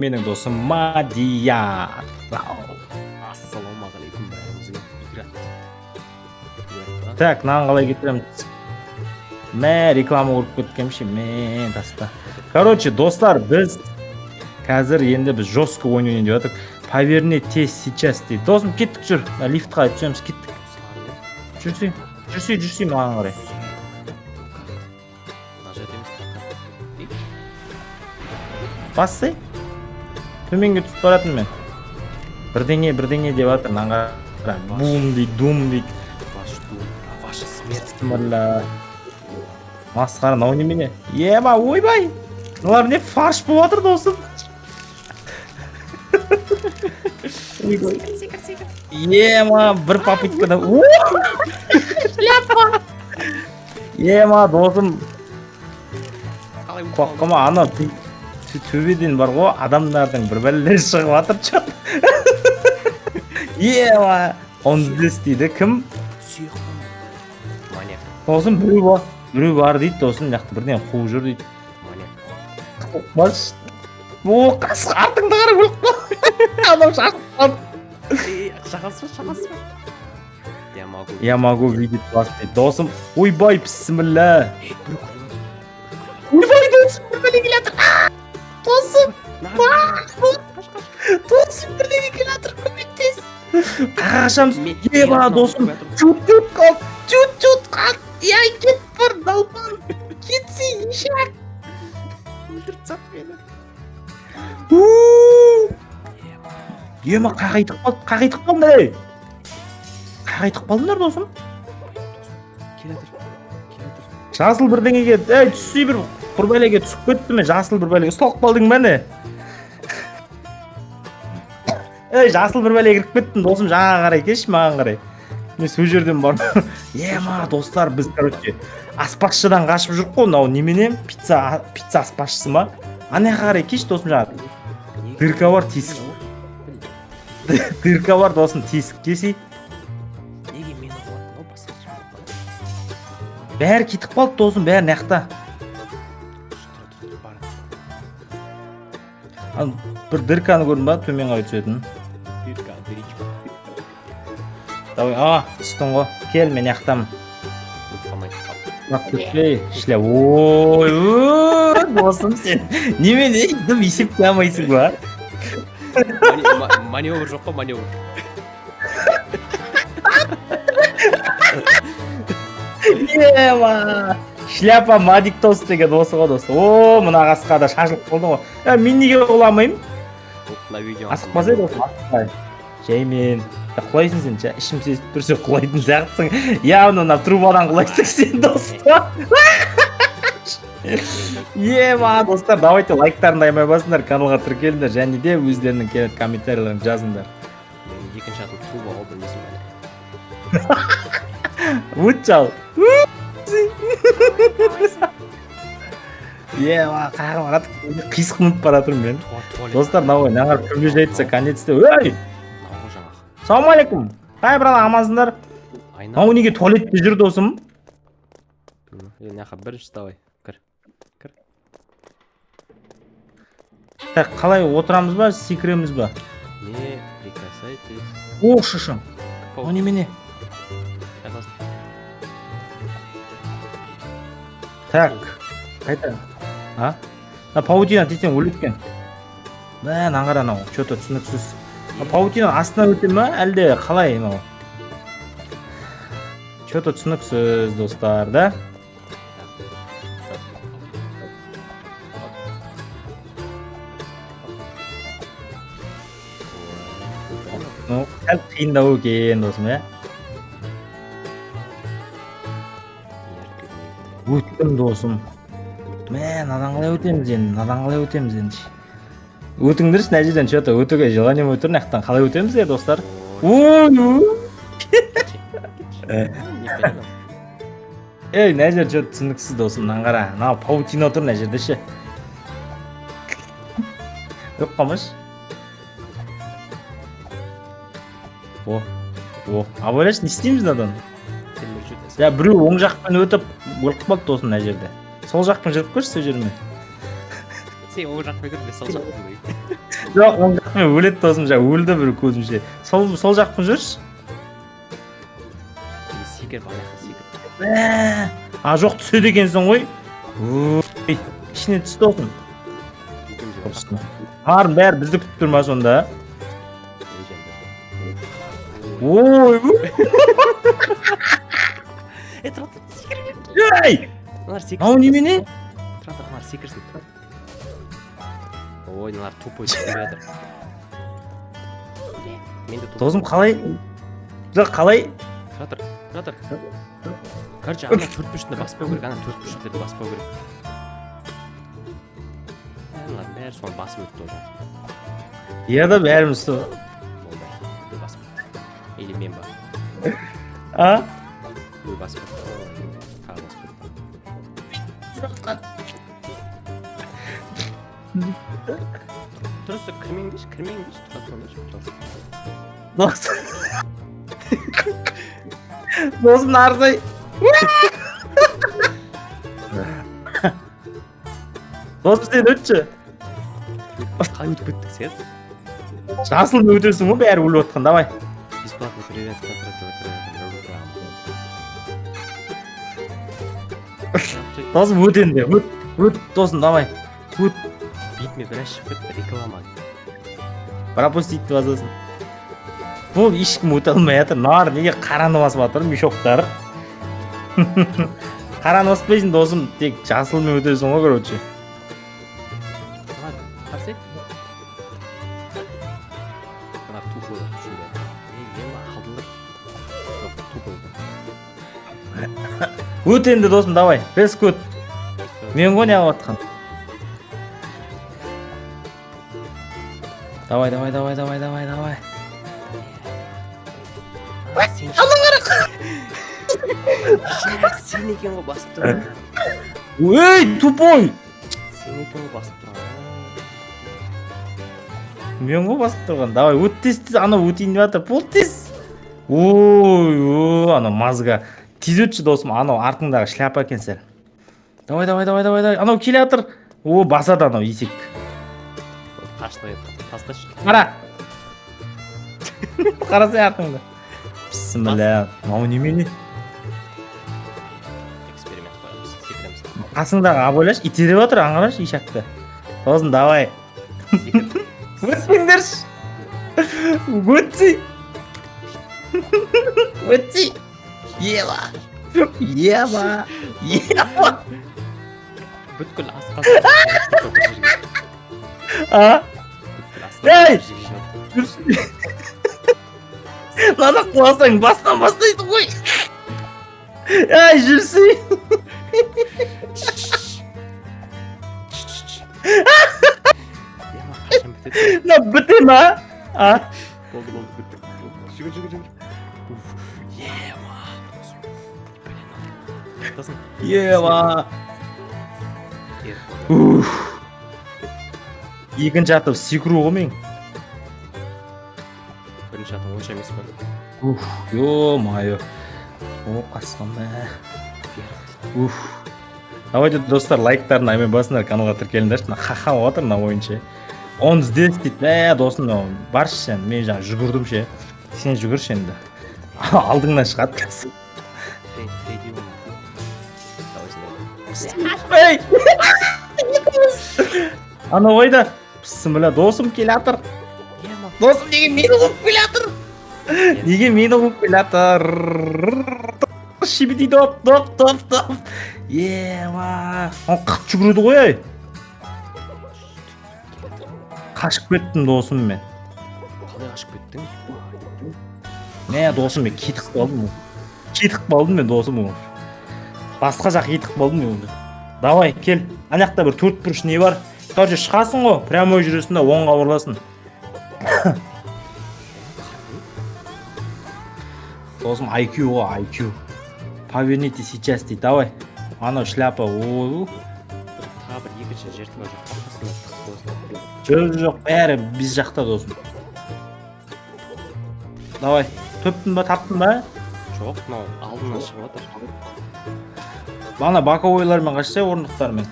Менің досым Мадияр. Ассалаумағалейкум бәріңізге. Играть. Играть. Так, мынаны қалай кетіреміз? Мә, реклама көріп кеткенмін ше, мә, таста. Короче, достар, біз қазір енді біз жестко ойын ойнайын деп жатырмық. Поверни тез сейчас дейді. Досым, кеттік, жүр. Мына лифтқа түсеміз, кеттік. Жүрсей, жүрсей, жүрсей маған қарай. Нажать емес, прокат. Бассай. Төменге түсіп баратырмын мен. Бірдеңе, бірдеңе деп жатыр, мынаны қара. Бум дейді, дум дейді. Ваш дом, а ваша смерть. Бля. Масқара, мынау немене? Ема, ойбай! Мыналар не фарш болып жатыр, досым? Ойбай. Ема, бір попыткада. О! Шляпа! Ема, досым, Қалай құлап қалма, ана төбеден бар ғой, адамдардың бір бәлелері шығып жатыр, чё. Ема, он здесь дейді, кім? Сүйек қой. Маньяк, Досым, біреу бар, біреу бар дейді, досым, мына жақта бірдеңе қуып жүр дейді. Маньяк. Бас. О, қасық артыңды қара, өліп қал. Адам шашып қалды. Ей, шақасы ба, шақасы ба? Я могу. Я могу видеть вас дейді. Досым, ойбай, бісміллә. Ей, біреу күліп жатыр. Ойбай, досым, бір бәле келе жатыр. А, досым, досым, бірдеңе келе жатыр, көмектес. Қашамыз. Ема, досым, чуть-чуть қалды, чуть-чуть қалды. Я кет бар, долбан. Кетсе, ешек. Өлтіріп тастады мені. Ема, қағайтып қалды, қағайтып қалдыңдар, ей. Қағайтып қалдыңдар, досым. Келе жатыр. Келе жатыр. Жасыл бірдеңеге, ей, түссей бір бір бәлеге түсіп кетті ме, жасыл бір бәлеге ұсталып қалдың ба не? Ей, жасыл бір бәлеге кіріп кеттім, досым, жаңа қарай келші, маған қарай. Мен сол жерден барып. Ема, достар, біз, короче, аспазшыдан қашып жүрік қой, мынау немене? Пицца, пицца аспазшысы ма? Ана жаққа қарай келші, досым, жаңа. Неге? Дырка бар, тесік. Дырка бар, досым, тесік келсей. Неге мені қуады мынау, басқа ешкім қуады? Бәрі кетіп қалды, досым, бәрі мына жақта. Тұр, тұр, тұр, бар. Ана бір дырканы көрдің ба, төмен қарай түсетін? Дырка, дыричка. Давай, а, түстің ғой. Кел, мен жақтамын. Өліп қалмай. Құлап кетпей, шля. Ой, ой, досым, сен немене, дым есептей алмайсың ба? Маневр жоқ қой, маневр. Ема! Шляпа Мадик тос деген осы ғой, дос. О, мына қасқа да шашылып қалды ғой. Ә, мен неге құламаймын? Мына видео. Асықпасай, досым, асықпай. Жаймен. Я, құлайсың сен, ішім сезіп тұр, сен құлайтын сияқтысың. Явно мына трубадан құлайсың сен, достар. Ема, достар, давайте лайктарыңды аямай басыңдар, каналға тіркеліңдер және де өздерінің керемет комментарийлерін жазыңдар. Менің екінші атым труба ғой, білмейсің бе? Өт жал. Ема, қағып баратыр, қисық мініп бара жатырмын мен. Туалет. Достар, мынау мынаған приближается конец те. Ей! Мынау ғой жаңағы. Ассалаумағалейкум. Қай брат, амансыңдар? Айна. Мынау неге туалетте жүр, досым? Е, мына жаққа бірінші давай. Кір. Кір. Так, қалай отырамыз ба, секіреміз ба? Не прикасайтесь. О, шышым. Мынау немене? Так, қайта. А? Мына паутина тисең өледі екен. Мә, мынаны қара, мынау, чё-то түсініксіз. Мына паутина астынан өте ма, әлде қалай мынау? Чё-то түсініксіз, достар, да? Ну, сәл қиындау екен, досым, иә? Өттім, досым. Мә, мынадан қалай өтеміз енді? Мынадан қалай өтеміз енді? Өтіңдерші мына жерден, чё-то өтуге желание болып тұр, мына жақтан қалай өтеміз е, достар? Ой, ой. Ей, мына жер чё-то түсініксіз, досым, мынаны қара. Мынау паутина тұр мына жерде ше. Өліп қалмашы. О, о, а ойлашы, не істейміз мынадан? Я, біреу оң жақпен өтіп өліп қалды, досым, мына жерде. Сол жақпен жүріп көрші, сол жермен. Сен оң жақпен кір, мен сол жақпен кірейін. Жоқ, оң жақпен өледі, досым, жаңа өлді бір көзімше. Сол жақпен жүрші. Или секіріп, ана жаққа секіріп. Мә, а, жоқ, түседі екенсің ғой. Ой, ішіне түсті, досым. Екеуміз. Арын бәрі бізді күтіп тұр ма сонда? Ой. Е, тұра тұр, секіріп. Ей! Мыналар секірсін. Мынау немене? Тұра тұр, мыналар секірсін. Ой, мыналар тупой секіріп жатыр. Мен де тупой. Досым, қалай? Жоқ, қалай? Тұра тұр, тұра тұр. Короче, ана төртбұрышты баспау керек, ана төртбұрыштерді баспау керек. Мыналардың бәрі соны басып өтті уже. Иә да, бәріміз сол. Болды, біреу басып өтті. Или мен ба? А. Біреу басып өтті. Тағы басып өтті. Дұрыс, кірмеңдерші, кірмеңдерші, тұра тұрыңдаршы, пожалуйста. Досым, досым, нарзай. Досым, сен өтші. Қалай өтіп кеттік сен? Жасылмен өтесің ғой, бәрі өліп жатқан, давай. Бесплатный привет, который. Досым, өт енді, өт, өт, досым, давай, өт. Бетіме біраз шығып кетті реклама. Пропустить басасың. Бұл ешкім өте алмай жатыр. Мыналар неге қараны басып жатыр, мешоктар? Қараны баспайсың, досым, тек жасылмен өтесің ғой, короче. Мына қарасай, мына тупой түсінбей. Не ема, ақылдылар жоқ, тупой. Өт енді, досым, давай, резко өт. Мен ғой неғып жатқан. Давай, давай, давай, давай, давай, давай. Сен, сен екен ғой басып тұрған. Ей, тупой! Сен екен ғой басып тұрған. Мен ғой басып тұрған. Давай, өт тез, тез, анау өтейін деп жатыр. Бол, тез. Ой, ой, анау мозга. Тез өтші, досым, анау артыңдағы шляпа екен сәл. Давай, давай, давай, давай, давай. Анау келе жатыр. О, басады анау есек. Қашты, тасташы. Қара. Қарасай артыңда. Бісміллә. Мынау немене? Эксперимент қоямыз, секіреміз. Қасыңдағы абайлашы, итеріп жатыр, аңғарашы ишакты. Досым, давай. Секір. Өтпеңдерші. Өтсей. Өтсей. Еба. Еба. Еба. Бүткіл асқазан бір жерге. А? Бүткіл Ей! асқазан бір жерге жиналды. Мынаны құласаң бастан бастайсың ғой. Ей, жүрсей. Ема, қашан бітеді? Мына біте ма? А? Болды, болды, біттік. Жүгір, жүгір, жүгір. Уф, ема, досым. Блин, тоқтасын. Еба. Ер. Уф. Екінші атып секіру ғой мен. Бірінші атым онша емес па? Уф, ё-моё. О, қасқам ба. Уф. Давайте, достар, лайктарын аямай басыңдар, каналға тіркеліңдерші. Мына ха-ха болып жатыр мына ойын ше. Он здесь дейді. Мә, досым, мынау баршы сен. Мен жаңа жүгірдім ше. Сен жүгірші енді. Алдыңнан шығады қазір. Фредди оны. Давай сюда. Ей! Анау қайда? Бісміллә, досым келе жатыр. Ема. Досым, неге мені қуып келе жатыр? Неге мені қуып келе жатыр? Шибиди доп, доп, доп, доп. Ема. Ол қатты жүгіреді ғой, ей. Қашып кеттім, досым, мен. Қалай қашып кеттің? Мә, досым, мен кетіп қалдым. Кетіп қалдым мен, досым. Басқа жаққа кетіп қалдым мен уже. Давай, кел. Ана жақта бір төрт бұрыш не бар? Короче, шығасың ғой, прямой жүресің да оңға бұрыласың. Досым, IQ ғой, IQ. Поверните сейчас дейді, давай. Анау шляпа, о. Тағы бір екінші жертва жоқ па? Қасында тығып қойсын. Жоқ, жоқ, бәрі біз жақта, досым. Давай, төптің ба, таптың ба? Жоқ, мынау алдынан шығып жатыр. Ана боковойлармен қашсай, орындықтармен.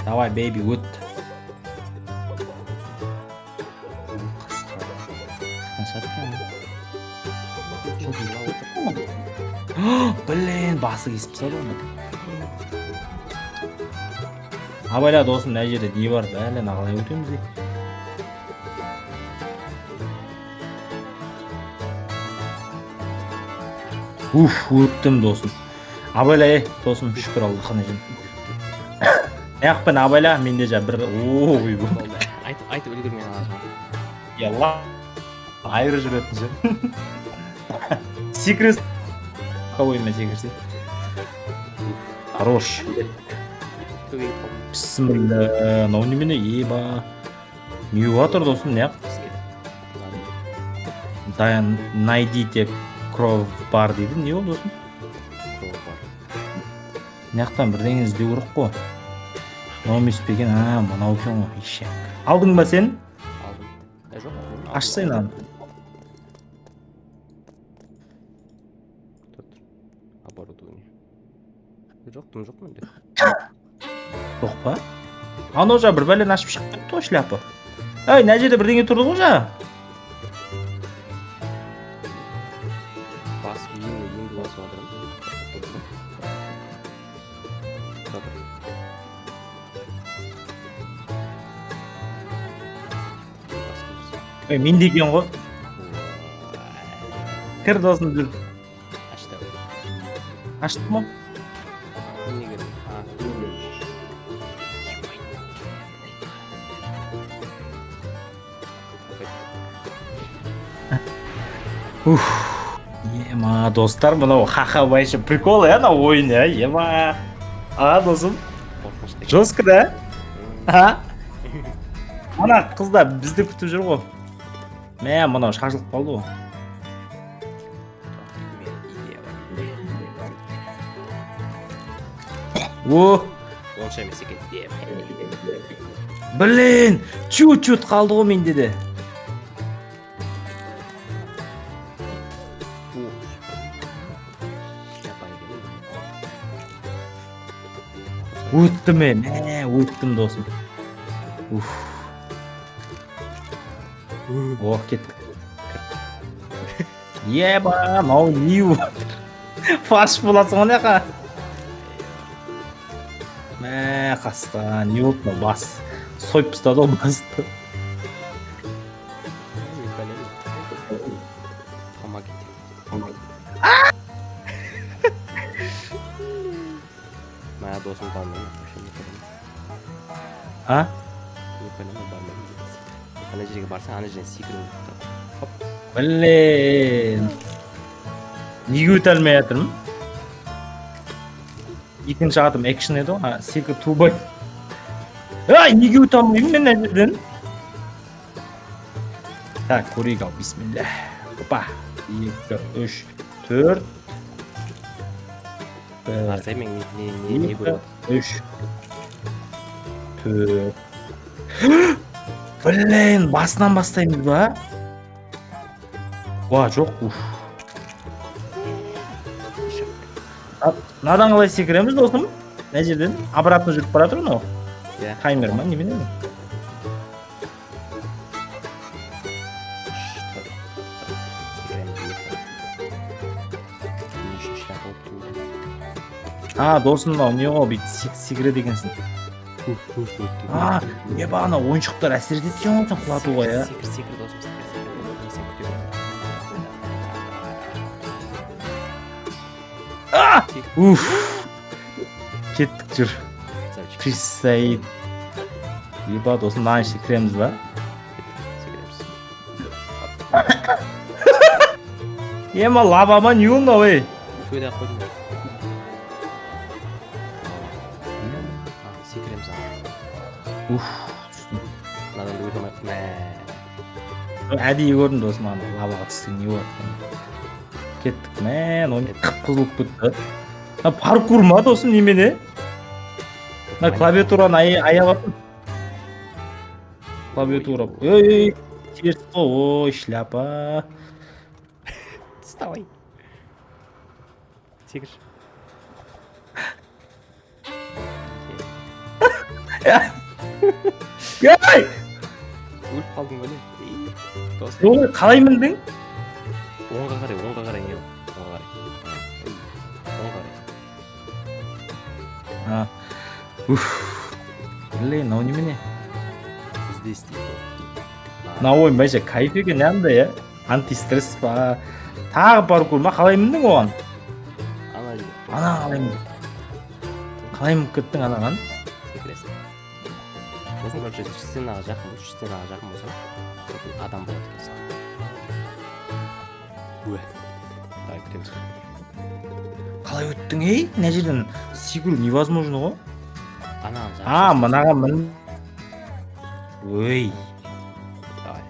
Давай, бейби, өт. басынан шығады екен. Жоқ, жылап отыр. Блин, басы кесіп тастады оны. Абайла, досым, мына жерде не бар, бәле, мына қалай өтеміз ей? Уф, өттім, досым. Абайла, ей, досым, шүкір Аллахқа. Мына жерде аяқпен абайла, менде жаңа бір, ой. Болды, айтып айтып үлгермей қаласың. Я айырып жүретін ше, секірес оймен секірсе. Хорош. Төбеге қалдым. Бісміллә, мынау немене, еба, не болып жатыр, досым, не? Бізге. Даян, найдите кровбар дейді. Не ол, досым? Кровбар. Мына жақтан бірдеңе іздеу керек қой. Мынау емес пе екен? А, мынау екен ғой, ишак. Алдың ба сен? Алдым. Ә, жоқ, алдым. Ашсай мынаны. Тұр, тұр. Оборудование. Жоқ, дым жоқ менде. Жоқ па? Анау жаңа бір бәлені ашып шығып кетті ғой, шляпа. Ей, мына жерде бірдеңе тұрды ғой жаңа. Басып, енді енді басып жатырмын. Тұра тұр. Басқымыз. Ей, менде екен ғой. Ой. Кір, досым, жүр. Ашты. Ашты ма? Не керек? А. Опять. Уф, ема, достар, мынау ха-ха, вообще прикол, иә, мынау ойын, иә, ема. А, досым? Қорқынышты екен. Жестко да. А, ана қыз да бізді күтіп жүр ғой. Мә, мынау шашылып қалды ғой. Мен идея бар. О! Онша емес екен. Блин, чуть чуть қалды ғой менде де. О, шляпа екен. Өттім, е, мә, өттім, досым. Уф, о, кеттік. Еба, мынау не болып, фаш боласың ғой мына жаққа. Мә, қасқа, не болды мынау? Бас сойып тастады ғой басты. Не бәле. Помогите. Мә, досым бармаймын, вообще не көремін. А? Не бәле, бармаймын. Ана жерге барсаң, ана жерден секіру керек. Хоп. Блин, неге өте алмай жатырмын? Екінші атым экшн еді ғой. А, секір тубай. Ай, неге өте алмаймын мен мына жерден? Так, көрейік. Ал, бисмилля, опа, екі, үш, төрт, бір, Барсай, мен не екі, көріп жатырмын? Үш, төрт. Блин, басынан бастаймыз ба? Уа, жоқ, уф. Мынадан қалай секіреміз, досым? Мына жерден обратно жүріп бара жатыр мынау. Иә. Таймер ма, немене? Үш, төрт, секіреміз, екі. Не үшін шляпа болып туылды? А, досым, мынау не ғой, бүйтіп секіреді екенсің. Өттім. А, не, бағана ойыншықтар әсер етеді екен ғой сен құлатуға, иә. Секір, секір, досым, секір, секір. Мен сені күтемін. Уф, кеттік, жүр. Красавчик. Присоед. Еба, досым, мынаның ішіне кіреміз ба? Секіреміз. Ема, лава ма, не ол мынау, ей? Төде қойдым. А, секіреміз ана. Уф, түстім. Мынадан да өте алмай. Мә. Әдейі көрдім, досым, ана лаваға түссең не болады екен. Кеттік, мә, мынау не, қып қызыл болып кетті. Мына паркур ма, досым, немене? Мына клавиатураны аяп жатыр, клавиатура. Ей, ей, теріс қой. Ой, шляпа. Вставай. Секірші. Ей! Өліп қалдың ба, не? Досым. Ой, қалай міндің? Оңға қарай, оңға қарай не? Оңға қарай. Ей, оңға қарай. А, уф, блин, мынау немене? Здесь дейді. Мына ойын вообще кайф екен, андай, иә, антистресс па? Тағы паркур ма? Қалай міндің оған? Ана жерде. Ана қалай міндің? Қалай мініп кеттің анаған? Секіресің. Сосын, короче, стенаға жақын бол, стенаға жақын болсаң, сосын адам болады екенсің. Уә. Давай кіреміз. Қалай өттің, ей? Мына жерден секіру невозможно ғой. Ана. А, мынаған мін. Ой. Давай.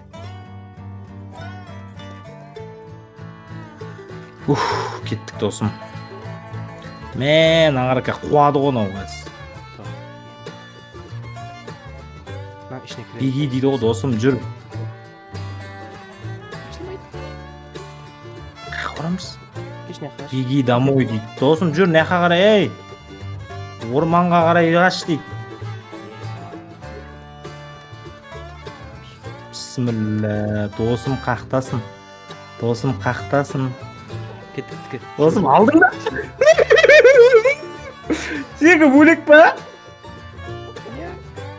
Уф, кеттік, досым. Мә, мына қара, қуады ғой мынау қазір. Мына ішіне кіре. Беги дейді ғой, досым, жүр. Ашылмайды. Қаяққа барамыз? Ішіне қаш. Беги домой дейді, досым, жүр мына жаққа қарай. Ей, орманға қарай қаш дейді. Бісміллә, досым, қақтасын, досым, қақтасын. Кеттік, кеттік. Досым, алдың ба? Сенікі бөлек па?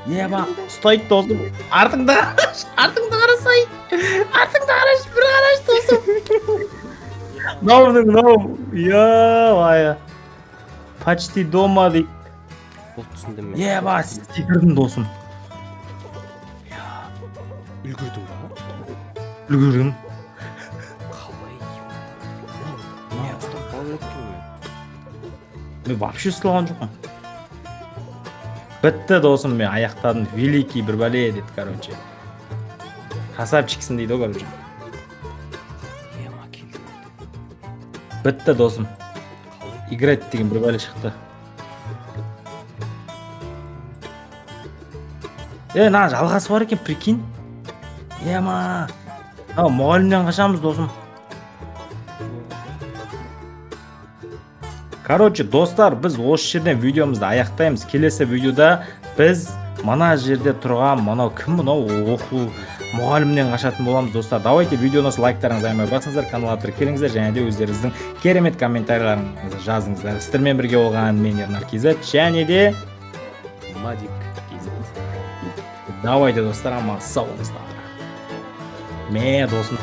Еба, ұстайды, досым. Артыңда қарашы, артыңда қарасай, артыңда қарашы, бір қарашы, досым. Мынау, мынау, ё, почти дома дейді. Бұл, түсіндім мен. Еба, секірдім, досым. Үлгердің ба? Үлгердім. Қалай? Не, ұстап қалып екен мен. Мен вообще ұсталған жоқпын. Бітті, досым, мен аяқтадым. Великий бір бәле деді, короче, красавчиксің дейді ғой, короче. Ема, келдім. Бітті, досым. Қалай? Играть деген бір бәле шықты. Е, мына жалғасы бар екен, прикинь. Ема, мынау мұғалімнен қашамыз, досым. Короче, достар, біз осы жерден видеомызды аяқтаймыз. Келесі видеода біз мына жерде тұрған мынау кім, мынау оқу мұғалімнен қашатын боламыз, достар. Давайте, видеоны лайктарыңызды аямай басыңыздар, каналға тіркеліңіздер және де өздеріңіздің керемет комментарийлеріңізді жазыңыздар. Сіздермен бірге болған мен, Ернар KZ, және де Мадик KZ. Давайте, достар, аман сау болыңыздар. Мә, досым.